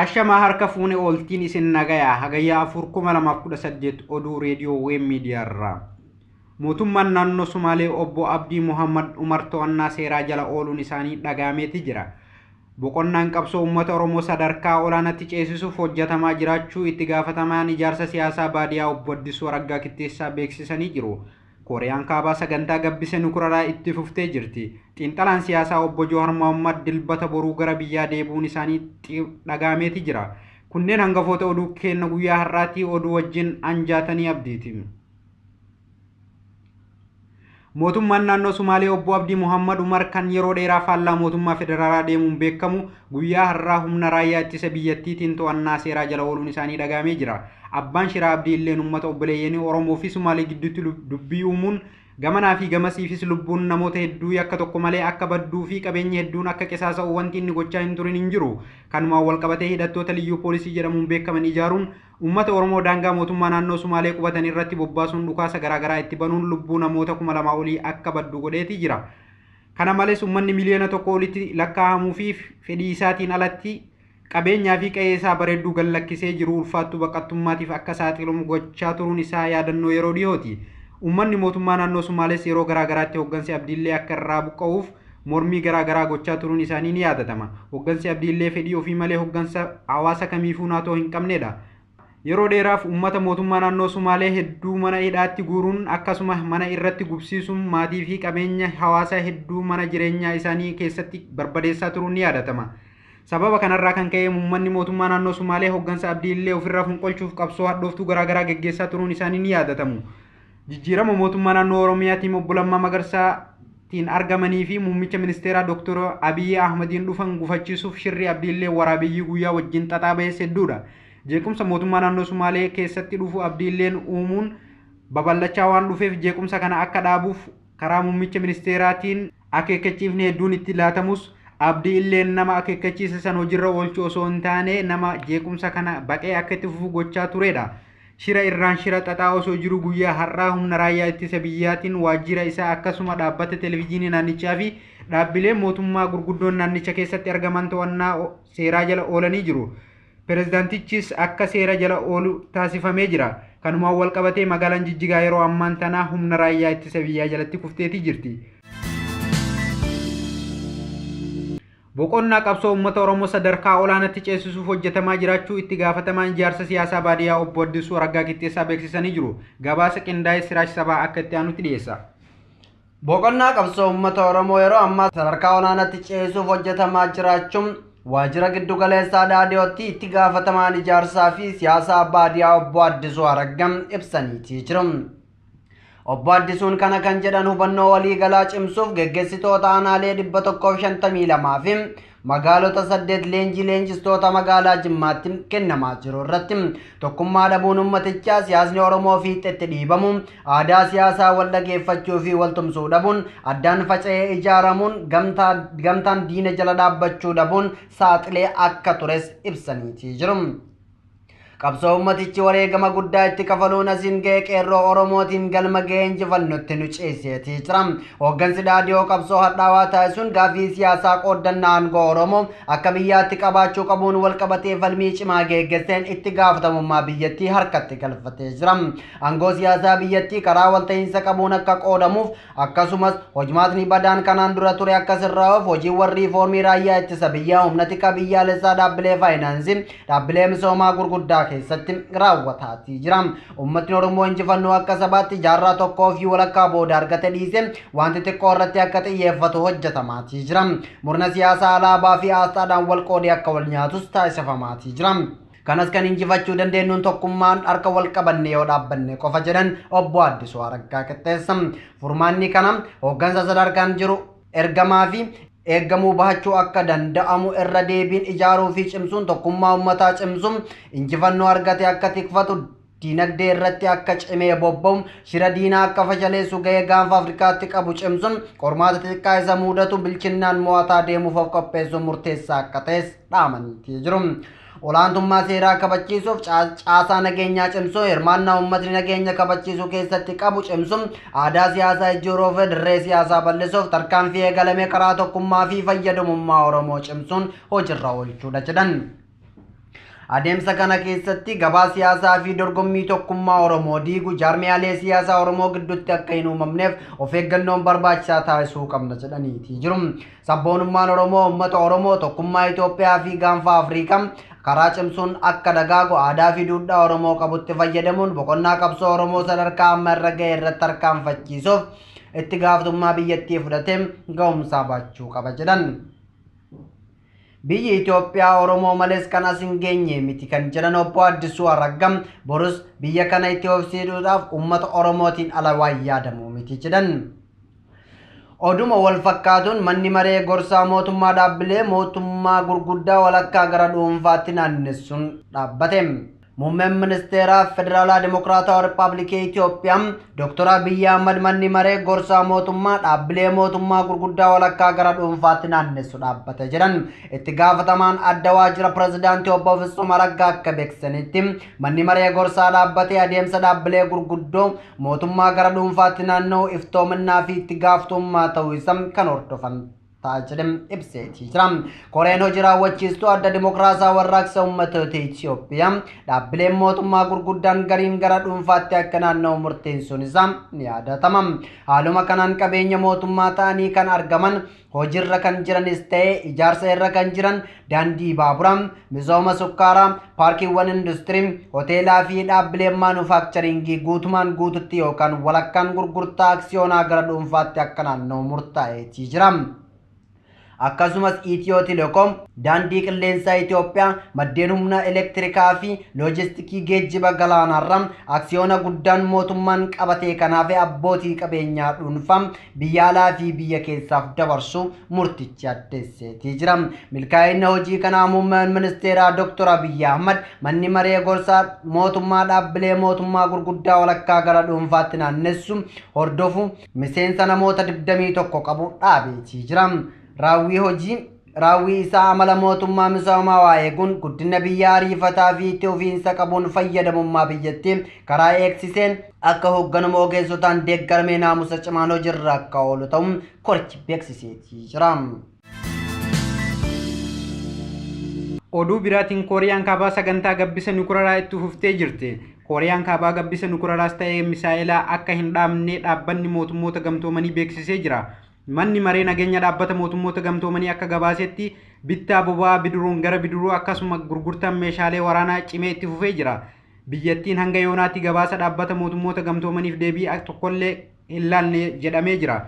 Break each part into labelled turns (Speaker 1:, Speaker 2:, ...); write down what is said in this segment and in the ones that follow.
Speaker 1: Ashamaa harka fuune ooltiin isin nagayaa Hagayya 4 2018 oduu reediyoo Weem Miidiyaarraa. Mootummaan naannoo Sumaalee obbo Abdii Muhammad Umar to'annaa seeraa jala ooluun isaanii dhagaameeti jira. Boqonnaan qabsoo uummata Oromoo sadarkaa olaanaatti ceesisuuf hojjetamaa jiraachuu itti gaafatamaan ijaarsa siyaasaa baadiyaa obbo Addisuu Araggaa Kitteessaa beeksisanii jiru. Kooriyaan Kaabaa sagantaa gabbisa nukularaa itti fuftee jirti. Xiinxalaan siyaasaa obbo Johaar Mohammad dilbata boruu gara biyyaa deebi'uun isaanii dhagaameeti jira. Kunneen hangafoota oduu kenna guyyaa har'aatti oduu wajjin anjaatanii abdiiti. Mootummaan naannoo Sumaalee obbo Abdii Muhammad Umar kan yeroo dheeraa faallaa mootummaa federaalaa deemuun beekamu guyyaa har'aa humna raayyaa ittisa biyyattiitiin to'annaa seeraa jala ooluun isaanii dhagahamee jira. Abbaan Shiraa Abdii illeen uummata obboleeyyanii Oromoo fi Sumaalee gidduutti dubbii uumuun gamanaa fi gamasiifis lubbuun namoota hedduu yakka tokko malee akka badduu fi qabeenya hedduun akka qisaasa'u wanti inni gochaa hin turin hin jiru. Kanumaan wal qabatee hidhattoota liyyuu poolisii jedhamuun beekaman ijaaruun uummata Oromoo daangaa mootummaa naannoo Sumaalee qubatan irratti bobbaasuun dhukaasa garaagaraa itti banuun lubbuu namoota 2000 olii akka baddu godheeti jira. Kana malees uummanni miliyoona 1 olitti lakkaa'amuu fi fedhii isaatiin alatti qabeenyaa fi qe'ee isaa bareedduu gallakkisee jiru ulfaattuu baqattummaatiif akka saaxilamu gochaa turuun isaa yaadannoo yeroo dhiyooti. Uummanni mootummaa naannoo Sumaalees yeroo garaagaraatti hooggansi Abdiillee akka irraa buqqa'uuf mormii garaagaraa gochaa turuun isaanii ni yaadatama. Hooggansi Abdiillee fedhii ofii malee hooggansa hawaasa kamiifuu naatoo hin qabnedha. Yeroo dheeraaf uummata mootummaa naannoo Sumaalee hedduu mana hidhaatti guuruun akkasuma mana irratti gubsiisuun maatii fi qabeenya hawaasa hedduu mana jireenyaa isaanii keessatti barbadeessaa turuun ni yaadatama. Sababa kanarraa kan ka'e uummanni mootummaa naannoo Sumaalee hooggansa Abdiillee ofirraa fonqolchuuf qabsoo hadhooftuu garaagaraa geggeessaa turuun isaanii ni yaadatamu. Jijjiirama mootummaa naannoo Oromiyaatiin obbo Lammaa Magarsaatiin argamanii fi muummicha ministeeraa Dr. Abiyyi Ahmadiin dhufan gufachiisuuf shirri Abdiillee waraabiyyii guyyaa wajjin xaxaa ba'es hedduudha. Jeequmsa mootummaa naannoo Sumaalee keessatti dhufu Abdiilleen uumuun babal'achaa waan dhufeef jeequmsa kana akka dhaabuuf karaa muummicha ministeeraatiin akeekkachiifni hedduun itti laatamus Abdiilleen nama akeekkachiisa san hojiirra oolchu osoo hin taane nama jeequmsa kana baqee akka itti fufu gochaa turedha. Shira irraan shira xaxaa osoo jiru guyyaa har'aa humna raayyaa ittisa biyyaatiin waajjira isaa akkasuma dhaabbata televezyiinii naannichaa fi dhaabbilee mootummaa gurguddoon naannicha keessatti argaman to'annaa seeraa jala oolanii jiru. Pireezidaantichis akka seera jala oolu taasifamee jira. Kanumaan wal qabatee magaalaan Jijjigaa yeroo ammaan tanaa humna raayyaa ittisa biyyaa jalatti kufteetii jirti. Boqonnaa qabsoo uummata Oromoo sadarkaa olaanaatti ceesisuuf hojjetamaa jiraachuu itti gaafatamaan ijaarsa siyaasaa baadiyaa obbo Addisuu Araggaa Qixxeessaa beeksisanii jiru. Gabaasa qindaa'e Siraash Sabaa akka itti aanutti dhiyeessa.
Speaker 2: Boqonnaa qabsoo uummata Oromoo yeroo ammaa sadarkaa olaanaatti ceesisuuf hojjetamaa jiraachuun waajjira giddugaleessaa Dhaadhiyootti itti gaafatamaan ijaarsaa fi siyaasaa baadiyaa obbo Addisuu Araggaa ibsaniitii jiru. Obbo Addisuun kana kan jedhan hubannoo waliigalaa cimsuuf geggeessitoota aanaalee 152 fi magaalota 8 leenjii leenjistoota magaalaa Jimmaatti kennamaa jiru irratti tokkummaa dhabuun uummatichaa siyaasni Oromoo fiixetti dhiibamu aadaa siyaasaa wal dhageeffachuu fi wal tumsuu dhabuun addaan faca'ee ijaaramuun gamtaan diina jala dhaabbachuu dhabuun saaxilee akka tures ibsaniitii jiru. Qabsoo uummatichi wareegama guddaa itti kafaluun asiin ga'e qeerroo Oromootiin galma ga'ee injifannutti nu ceeseetii jira. Hooggansi Dhaadhiyoo qabsoo hadhaawaa taasisuun gaaffii siyaasaa qooddannaa aangoo Oromoo akka biyyaatti qabaachuu qabuun wal qabatee falmii cimaa geggeesseen itti gaafatamummaa biyyattii harkatti galfatee jira. Aangoo siyaasaa biyyattii karaa walta'iinsa qabuun akka qoodamuuf akkasumas hojmaatni badaan kanaan dura ture akka sirraa'uuf hojiiwwan riifoormii raayyaa ittisa biyyaa humna tika biyyaalessaa dhaabbilee faayinaansii dhaabbilee misoomaa gurguddaa keessatti raawwataatii jira. Uummatni Oromoo injifannoo akka sabaatti jaarraa tokkoo fi walakkaa booda argate dhiise wanti xiqqoo irratti akka xiyyeeffatu hojjetamaatii jira. Murna siyaasaa alaabaa fi aasxaadhaan wal qoodee akka wal nyaatus taasifamaatii jira. Kanas kan injifachuu dandeenyuun tokkummaan harka wal qabanne yoo dhaabbanne qofa jedhan obbo Addisuu Araggaa Qixxeessa. Furmaanni kana hooggansa sadarkaan jiru ergamaa fi eeggamuu bahachuu akka danda'amu irra deebiin ijaaruu fi cimsuun tokkummaa uummataa cimsuun injifannoo argate akka tikfatu diinagdee irratti akka cimee bobba'u shira diinaa akka fashaleessu ga'ee gaanfa Afrikaatti qabu cimsuun qormaata xixiqqaa isa mudatu bilchinnaan mo'ataa deemuuf of qopheessuun murteessaa akka ta'es dhaamaniitii jiru. Olaantummaa seeraa kabachiisuuf caasaa nageenyaa cimsuu hirmaannaa uummatni nageenya kabachiisuu keessatti qabu cimsuun aadaa siyaasaa ijjiiruu fi dirree siyaasaa bal'isuuf tarkaanfii eegalame karaa tokkummaa fi fayyadamummaa Oromoo cimsuun hojiirra oolchuudha jedhan. Adeemsa kana keessatti gabaa siyaasaa fi dorgommii tokkummaa Oromoo diigu jaarmiyaalee siyaasaa Oromoo gidduutti akka hin uumamneef of eeggannoon barbaachisaa taasisuu qabna jedhaniitii jiru. Sabboonummaan Oromoo uummata Oromoo tokkummaa Itoophiyaa fi gaanfa Afrikaa karaa cimsuun akka dagaagu aadaa fi duudhaa Oromoo qabutti fayyadamuun boqonnaa qabsoo Oromoo sadarkaa amma irra ga'e irratti tarkaanfachiisuuf itti gaafatamummaa biyyattii fudhatee ga'umsaa baachuu qaba jedhan. Biyyi Itoophiyaa Oromoo malees kan as hin geenye miti kan jedhan obbo Addisuu Araggaa borus biyya kana itti hofsiisuudhaaf uummata Oromootiin ala waan yaadamu miti jedhan. Oduma wal fakkaatuun manni maree gorsaa mootummaa dhaabbilee mootummaa gurguddaa walakkaa gara dhuunfaatti naannessuun dhaabbate. Muummeen ministeeraa Federaalaa Dimokiraatawaa Rippaabilikii Itoophiyaa Dr. Abiyyi Ahmad manni maree gorsaa mootummaa dhaabbilee mootummaa gurguddaa walakkaa gara dhuunfaatti naannessu dhaabbate jedhan. Itti gaafatamaan adda waajjira pirezidaantii obbo Fitsum Araggaa akka beeksisanitti manni maree gorsaa dhaabbatee adeemsa dhaabbilee gurguddoo mootummaa gara dhuunfaatti naanna'u iftoominaa fi itti gaafatamummaa ta'uu isaa kan hordofan ta'a jedhem ibseetii jira. Koreen hojii raawwachiistuu adda dimokiraasaa warraaqsa uummattoota Itoophiyaa dhaabbileen mootummaa gurguddaan gariin gara dhuunfaatti akka naanna'u murteessuun isaa ni yaadatama. Haaluma kanaan qabeenya mootummaa ta'anii kan argaman hojiirra kan jiranis ta'e ijaarsa irra kan jiran daandii baaburaa, misooma sukkaaraa, paarkiiwwan industirii, hoteelaa fi dhaabbileen maanufaakcharingii guutumaan guututti yookaan walakkaan gurgurtaa aksiyoonaa gara dhuunfaatti akka naanna'u murtaa'eetii jira. Akkasumas Itiyoo Telekoom, daandii qilleensaa Itoophiyaa, maddeen humna elektirikaa fi loojistikii geejjiba galaanarraa aksiyoona guddaan mootummaan qabatee kanaaf abbootii qabeenyaa dhuunfaa biyya alaa fi biyya keessaaf dabarsu murtichi addeesseetii jira. Milkaa'ina hojii kanaa muummeen ministeeraa Dr. Abiyyi Ahmad manni maree gorsaa mootummaa dhaabbilee mootummaa gurguddaa walakkaa gara dhuunfaatti naannessu hordofu miseensa namoota 21 qabu dhaabeetii jira. Raawwii hojii raawwii isaa amala mootummaa misoomaa waa eeguun guddina biyyaa ariifataa fi itti fufiinsa qabuun fayyadamummaa biyyattii karaa eegsiseen akka hoogganamu ogeessotaan deeggaramee naamusa cimaan hojiirra akka oolu ta'uun korichi beeksiseetii jira.
Speaker 1: Oduu biraatiin Kooriyaan kaabaa sagantaa gabbisa nukularaa itti fuftee jirti. Kooriyaan kaabaa gabbisa nukularaas ta'ee misaa'ilaa akka hin dhaabne dhaabbanni mootummoota gamtoomanii beeksisee jira. Manni maree nageenya dhaabbata mootummoota gamtoomanii akka gabaasetti bittaa boba'aa bidiruun gara bidiruu akkasuma gurgurtaan meeshaalee waraanaa cimee itti fufee jira. Biyyattiin hanga yoonaatti gabaasa dhaabbata mootummoota gamtoomaniif deebii tokkollee hin laalle jedhamee jira.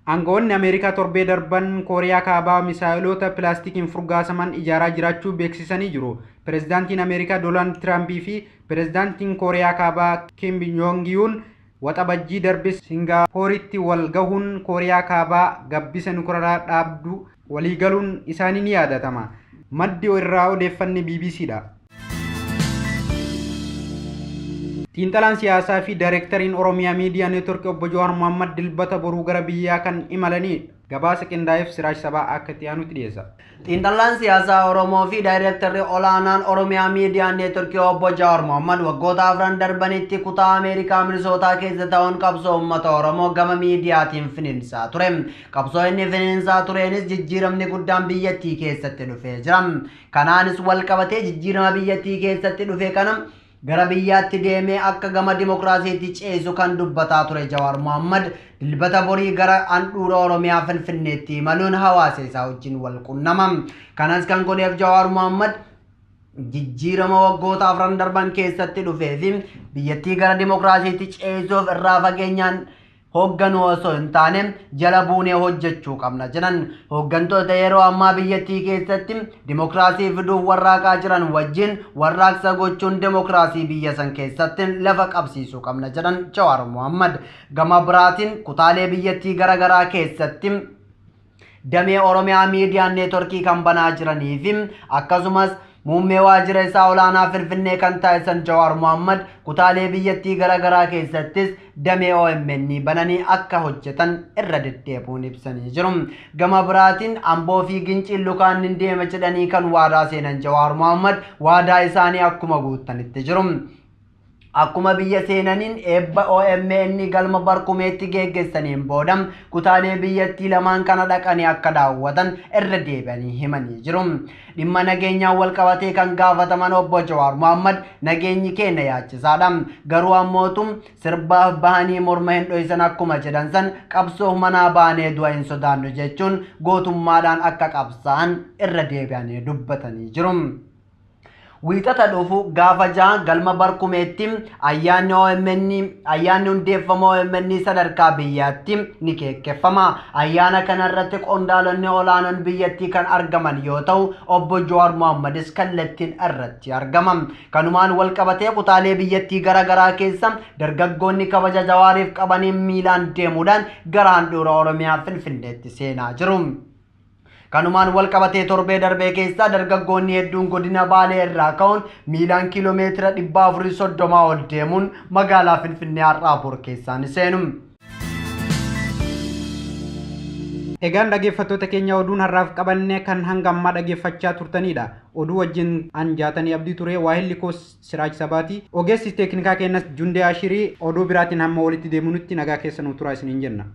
Speaker 1: Aangawoonni Ameerikaa torbee darban Kooriyaa kaabaa misaa'iloota pilaastikiin furgaasaman ijaaraa jiraachuu beeksisanii jiru. Pireezidaantiin Ameerikaa Doonaald Tiraampii fi pireezidaantiin Kooriyaa kaabaa Kim Joong-un waxabajjii darbe Singaappooritti wal gahuun Kooriyaa kaabaa gabbisa nukularaa dhaabdu waliigaluun isaanii ni yaadatama. Maddi irraa odeeffanne BBC dha. Xiinxalaan siyaasaa fi daayireektariin Oromiyaa Miidiyaa Neetwork obbo Jawaar Mohammad dilbata boruu gara biyyaa kan imalanidha. Gabaasa qindaa'eef Siraaj Sabaa akka itti aanutti dhiyeessa.
Speaker 2: Xiinxalaan siyaasaa Oromoo fi daayireektarri olaanaan Oromiyaa Miidiyaa Neetwork obbo Jawaar Mohammad waggoota afran darbanitti kutaa Ameerikaa Minisootaa keessa ta'uun qabsoo uummata Oromoo gama miidiyaatiin finiinsaa ture. Qabsoo inni finiinsaa tureenis jijjiiramni guddaan biyyattii keessatti dhufee jira. Kanaanis wal qabatee jijjiirama biyyattii keessatti dhufe kana gara biyyaatti deemee akka gama dimokiraasiitti ceesu kan dubbataa ture Jawaar Mohammad dilbata borii gara handhuura Oromiyaa Finfinneetti imaluun hawaasa isaa wajjin wal qunnama. Kanas kan godheef Jawaar Mohammad jijjiirama waggoota afran darban keessatti dhufee fi biyyattii gara dimokiraasiitti ceesuuf irraa fageenyaan hoogganuu osoo hin taane jala buunee hojjechuu qabna jedhan. Hooggantoota yeroo ammaa biyyattii keessatti dimokiraasii fiduuf warraaqaa jiran wajjin warraaqsa gochuun dimokiraasii biyya san keessatti lafa qabsiisuu qabna jedhan Jawaar Mohammad. Gama biraatiin kutaalee biyyattii garaagaraa keessatti damee Oromiyaa Miidiyaa Neetworkii kan banaa jiranii fi akkasumas muummee waajjira isaa olaanaa Finfinnee kan taasisan Jawaar Mohammad kutaalee biyyattii garaagaraa keessattis damee OMN bananii akka hojjetan irra deddeebi'uun ibsanii jiru. Gama biraatiin Amboo fi Ginciin lukaan hin deema jedhanii kan waadaa seenan Jawaar Mohammad waadaa isaanii akkuma guutanitti jiru. Akkuma biyya seenaniin eebba OMN galma barkumeetti geggeessaniin booda kutaalee biyyattii lamaan kana dhaqanii akka daawwatan irra deebi'anii himanii jiru. Dhimma nageenyaan wal qabatee kan gaafataman obbo Jawaar Mohammad nageenyi keenya yaachisaadha. Garuu ammootu sirbaaf bahanii morma hin dho'isan akkuma jedhan san qabsoof manaa baanee du'a hin sodaannu jechuun gootummaadhaan akka qabsaa'an irra deebi'anii dubbatanii jiru. Wiixata dhufu gaafa 6 galma barkumeetti ayyaanni OMN ayyaanni hundeeffama OMN sadarkaa biyyaatti ni geggeeffama. Ayyaana kanarratti qondaalonni olaanoon biyyattii kan argaman yoo ta'u obbo Jawaar Mohammadis kallattiin irratti argama. Kanumaan wal qabatee kutaalee biyyattii garaagaraa keessa dargaggoonni kabaja Jawaariif qabaniin miilaan deemuudhaan gara handhuura Oromiyaa Finfinneetti seenaa jiru. Kanumaan wal qabatee torbee darbee keessa dargaggoonni hedduun godina Baalee irraa ka'uun miilaan kiiloomeetira 430 ol deemuun magaalaa Finfinnee har'aa bor keessaa ni seenu.
Speaker 1: Egaan dhaggeeffattoota keenya oduun har'aaf qabanne kan hanga ammaa dhaggeeffachaa turtanidha. Oduu wajjin an jaatanii abdii ture waahilli koo Siraaj Sabaati. Ogeessi teeknikaa keenyas Jundee Ashirii oduu biraatiin hamma walitti deemunutti nagaa keessa nu turaa isiniin jenna.